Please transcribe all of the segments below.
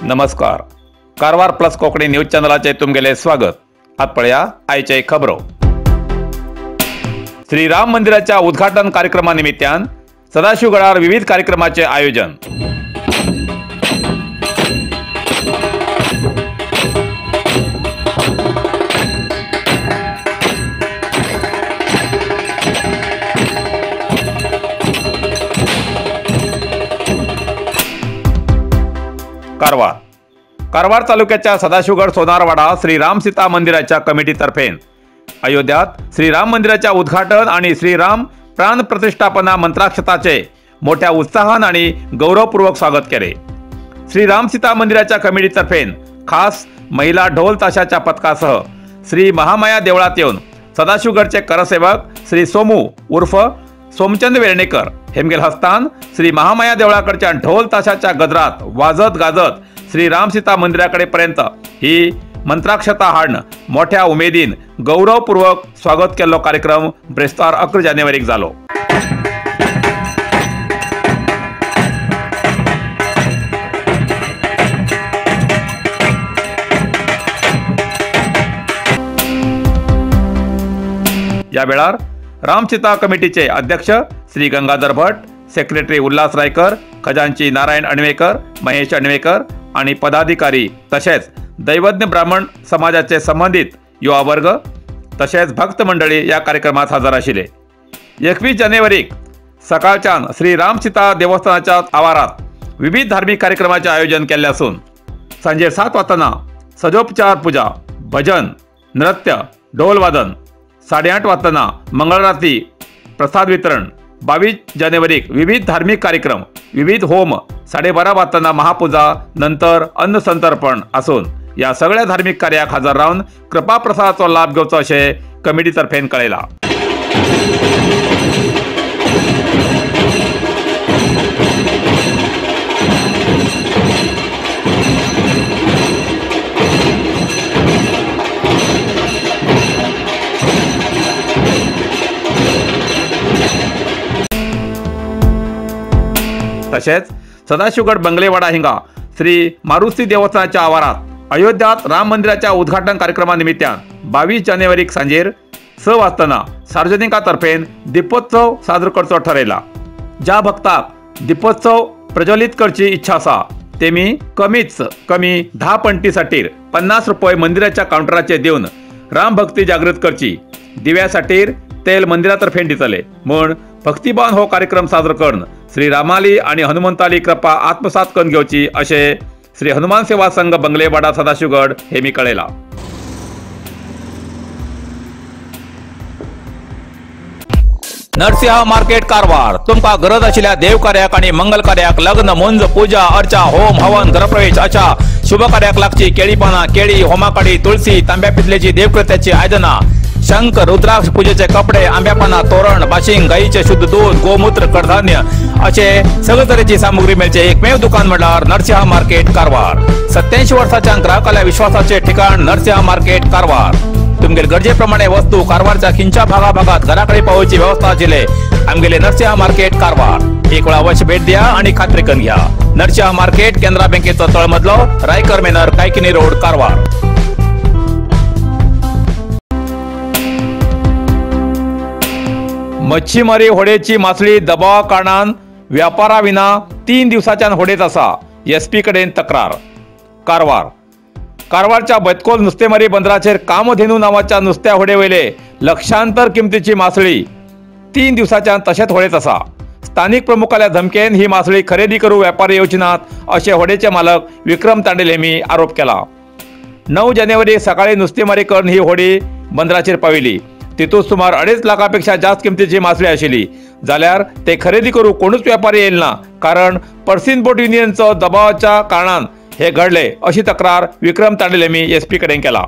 नमस्कार, Karwar plus Konkani news चॅनलाचे तुमगेले स्वागत। आत पळया आयचे खबरो। श्रीराम मंदिराच्या उद्घाटन कार्यक्रमा निमित्तान सदाशिवगडार विविध कार्यक्रमाचे आयोजन। कारवार कारवार तालुक्याच्या सदाशिवगड सोनारवाडा श्री राम सीता मंदिराच्या कमिटीतर्फे अयोध्यात श्री राम मंदिराच्या उद्घाटन आणि श्रीराम प्राण प्रतिष्ठापना मंत्राक्षताचे मोठ्या उत्साहान आणि गौरवपूर्वक स्वागत केले। श्री राम सीता मंदिराच्या कमिटीतर्फे खास महिला ढोल ताशाच्या पथकासह श्री महामाया देवळात येऊन सदाशिवगडचे करसेवक श्री सोमू उर्फ सोमचंद वेर्णेकर हेमगेल हस्तान श्री महामाया देवळाकडच्या ढोल ताशाच्या गजरात वाजत गाजत श्री राम सीता मंदिराकडे पर्यंत ही मंत्राक्षता हाडण मोठ्या उमेदीन गौरवपूर्वक स्वागत केल्लो कार्यक्रम ब्रेस्तार 11 जानेवारीक जालो। या वेळार रामसीता कमिटीचे अध्यक्ष श्री गंगाधर भट, सेक्रेटरी उल्हास रायकर, खजांची नारायण अणवेकर, महेश अणवेकर आणि पदाधिकारी तसेच दैवज्ञ ब्राह्मण समाजाचे संबंधित युवा वर्ग तसेच भक्त मंडळी या कार्यक्रमात हजर आशिल्ले। 21 जानेवारीक सकाळच्यान श्री रामसीता देवस्थानाच्या आवारात विविध धार्मिक कार्यक्रमाचे आयोजन केल्ले असून सांजे 7 वाजताना सजोपचार पूजा, भजन, नृत्य, ढोलवादन, 8:30 वाजताना मंगळारती, प्रसाद वितरण, 22 जानेवारीक विविध धार्मिक कार्यक्रम, विविध होम, 12:30 वाजताना महापूजा, नंतर अन्न संतर्पण असून या सगळ्या धार्मिक कार्याक हजर रावन कृपा प्रसादाचो लाभ घेवचो अशें कमिटीतर्फेन कळयलां। तसेच सदाशिवगड बंगलेवाडा हिंगा श्री मारुती देवस्थानाच्या आवारात अयोध्यात राम मंदिराच्या उद्घाटन कार्यक्रमानिमित्तान 22 जानेवारीक सांजेर 6 वाजताना सार्वजनिकातर्फेन दीपोत्सव साजरो करचो ठरयला। ज्या भक्ताक दीपोत्सव प्रज्वलित करची इच्छा आसा तेमी कमीच कमी 10 पणटीसाठीर 50 रुपये मंदिराच्या काउंटराचेर दिवन राम भक्ती जागृत करची। दिव्यासाठीर तेल मंदिरातर्फेन दितले म्हूण भक्तिभान हो कार्यक्रम साजरो करून श्री रामाली आणि हनुमंताली कृपा आत्मसात करून घेवची अशें श्री हनुमान सेवा संघ बंगलेवाडा सदाशिवगड हे मी कळयलां। नरसिंह मार्केट कारवार तुमका गरज आशिल्ल्या देवकार्याक आणि मंगल कार्याक, लग्न, मुंज, पूजा अर्चा, होम हवन, गृहप्रवेश अशा शुभ कार्याक लागची केळी पानां, केळी, होमाकाडी, तुळसी, तांब्या पितलेची देवकृत्याची आयदनां, शंख, रुद्राक्ष, पूजेचे कपडे, आंब्यापाना, तोरण, बाशिंग, गाईचे शुद्ध दूध, गोमूत्र, कडधान्य असे सगळे तरेची सामुग्री मेळचे एकमेव दुकान म्हळ्यार नरसिंह मार्केट कारवार। 87 वर्साच्या ग्राहकाल्या विश्वासाचे ठिकाण नरसिंह मार्केट कारवार। तुमगेले गरजेप्रमाणे वस्तू कारवारच्या खिंच्या भागाभागात घराकडे पावोवची व्यवस्था आशिल्ले आमगेले नरसिंह मार्केट कारवार। एक वेळा अवश्य भेट द्या आणि खात्री करून घ्या। नरसिंह मार्केट, केनरा बँकेचो तळमजलो, रायकर मेनर, कायकिनी रोड, कारवार। मच्छीमारी होडेची मासळी दबावा कारणान व्यापारा विना 3 दिवसाच्यान होडेत आसा, एसपी कडेन तक्रार। कारवार कारवारच्या बैतकोल नुस्तेमारी बंदराचेर कामधेनू नावाच्या नुस्त्या होडे वयले लक्षांतर किमतीची मासळी 3 दिवसाच्यान तशेंच होडेत आसा। स्थानिक प्रमुखाल्या धमकेन ही मासळी खरेदी करू व्यापारी येवची नात अशें होडेचे मालक विक्रम तांडेल हेमी आरोप केला। 9 जानेवारी सकाळी नुस्तेमारी करून ही होडी बंदराचेर पाविली। तितूंत सुमार 2.5 लाखापेक्षा जास्त किमतीची मासळी आशिल्ली जाल्यार ते खरेदी करू कोणूच व्यापारी येईल ना, कारण पर्सिन बोट युनियनचो दबावाच्या कारणान हे घडले अशी तक्रार विक्रम तांडेल यांनी एसपी कडेन केला।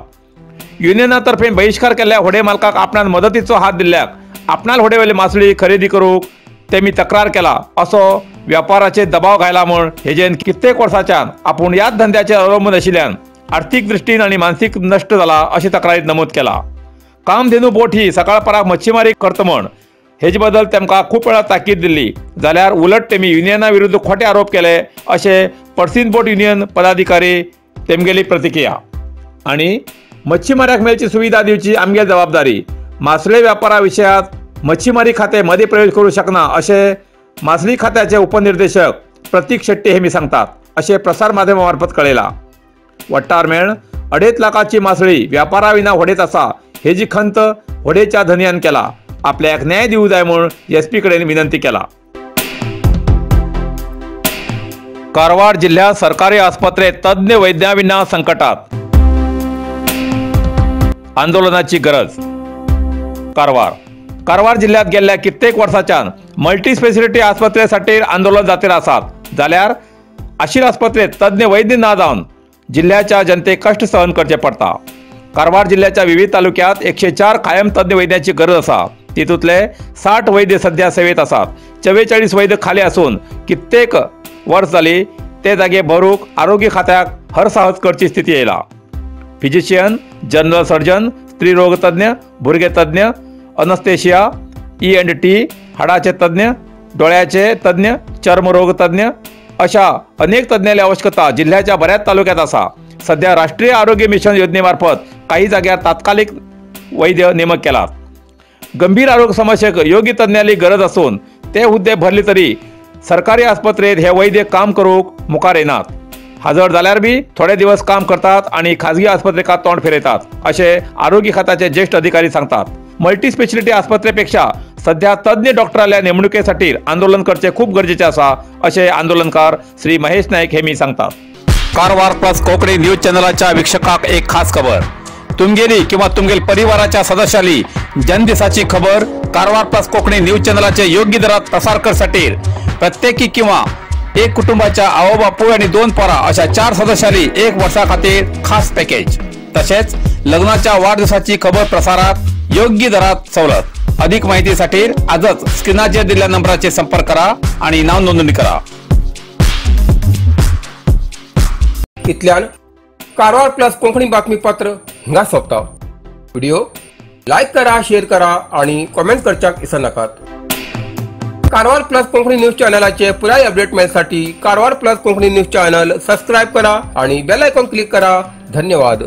युनियनातर्फे बहिष्कार केल्ल्या होडे मालकाक आपणान मदतीचो हात दिल्ल्याक आपणाल होडेवेली मासळी खरेदी करूक तेमी तक्रार केला असो व्यापाराचेर दबाव घायला म्हूण हेजेन कित्येक वर्सांच्यान आपूण ह्याच धंद्याचेर अवलंबून आशिल्ल्यान आर्थीक दृश्टीन आनी मानसीक नश्ट जाला अशें तक्रारीत नमूद केला. कामधेनू बोट ही सकाळपराक मच्छीमारी करता म्हण हेजे बद्दल तेमकां खूब वेळा ताकीद दिल्ली जाल्यार उलट तेमी युनियना विरुद्ध खोटे आरोप केले अशें पर्सीन बोट युनियन पदाधिकारी तेमगेली प्रतिक्रिया. आनी मच्छीमाऱ्याक मेळची सुविधा दिवची आमगे जबाबदारी, मासळे व्यापारा विशयात मच्छीमारी खाते मदीं प्रवेश करूं शकना अशें मासळी खात्याचे उपनिर्देशक प्रतीक शेट्टी हे मी सांगतात अशें प्रसार माध्यमा मार्फत कळयला. वट्टार मेळ 2.5 लाखाची मासळी व्यापारा विना होडेत आसा हेजी खंत होडेच्या धनयान केला. आपल्याक न्याय दिवं जाय म्हूण एसपी कडेन विनंती केला. कारवार जिल्ह्यात सरकारी आस्पत्रे तज्ञ वैद्याविना संकटात, आंदोलनाची गरज. कारवार कारवार जिल्ह्यात गेल्ल्या कित्येक वर्साच्यान मल्टी स्पेशालिटी आस्पत्रेसाठी आंदोलन जातीर आसात जाल्यार आशिल आस्पत्रेत तज्ञ वैद्य ना जावन जिल्ह्याच्या जनतेक कष्ट सहन करचे पडटा. कारवार जिल्ह्याच्या विविध तालुक्यात 104 कायम तज्ञ वैद्याची गरज आसा. तितूंतले 60 वैद्य सध्या सेवेत आसात. 44 वैद्य खाली आसून कित्येक वर्स जाली ते जागे भरूंक आरोग्य खात्याक हरसाहस करची स्थिती येयला. फिजिशियन, जनरल सर्जन, स्त्रीरोग तज्ञ, भुरगे तज्ञ, अनस्थेशिया, ENT, हाडाचे तज्ञ, डोळ्याचे तज्ञ, चर्मरोग तज्ञ अशा अनेक तज्ञांची आवश्यकता जिल्ह्याच्या बऱ्याच तालुक्यात आसा. सध्या राष्ट्रीय आरोग्य मिशन योजनेमार्फत काही जाग्यार तात्कालिक वैद्य नेमक केलात. गंभीर आरोग्य समस्येक योग्य तज्ञांची गरज असून ते हुद्दे भरले तरी सरकारी आस्पत्रेत हे वैद्य काम करूंक मुखार येनात. हजर जाल्यार बी थोडे दिवस काम करतात आणि खाजगी आस्पत्रेका तोंड फिरयतात अशें आरोग्य खात्याचे ज्येष्ठ अधिकारी सांगतात. मल्टी स्पेशालिटी आस्पत्रेपेक्षा सध्या तज्ञ डॉक्टरांच्या नेमणुकेसाठी आंदोलन करचे खूप गरजेचे आसा अशें आंदोलनकार श्री महेश नाईक हे मी सांगतात. कारवार प्लस कोंकणी न्यूज चॅनलाच्या वीक्षकाक एक खास खबर. तुमगेली किंवा तुमगेल परिवाराच्या सदस्याली जन्मदिसाची खबर कारवार प्लस कोंकणी न्यूज चॅनलाचे योग्य दरात प्रसार करसाठी प्रत्येकी किंवा एक कुटुंबाच्या आवो बापूय आणि 2 पोरा अशा 4 सदस्यांनी 1 वर्षा खातीर खास पॅकेज. तसेच लग्नाच्या वाढदिवसाची खबर प्रसारात योग्य दरात सवलत. अधिक माहितीसाठी आजच स्क्रीनाचेर दिलेल्या नंबराचे संपर्क करा आणि नाव नोंदणी करा. इतल्यान कारवार प्लस कोंकणी बातमीपत्र हिंगा सोंपता. व्हिडिओ लायक करा, शेअर करा आणि कॉमेंट करच्याक विसरनाकात. कारवार प्लस कोंकणी न्यूज चॅनलाचे पुराय update मेळसाठी Karwar plus Konkani news channel subscribe करा आणि बेल आयकॉन क्लिक करा. धन्यवाद.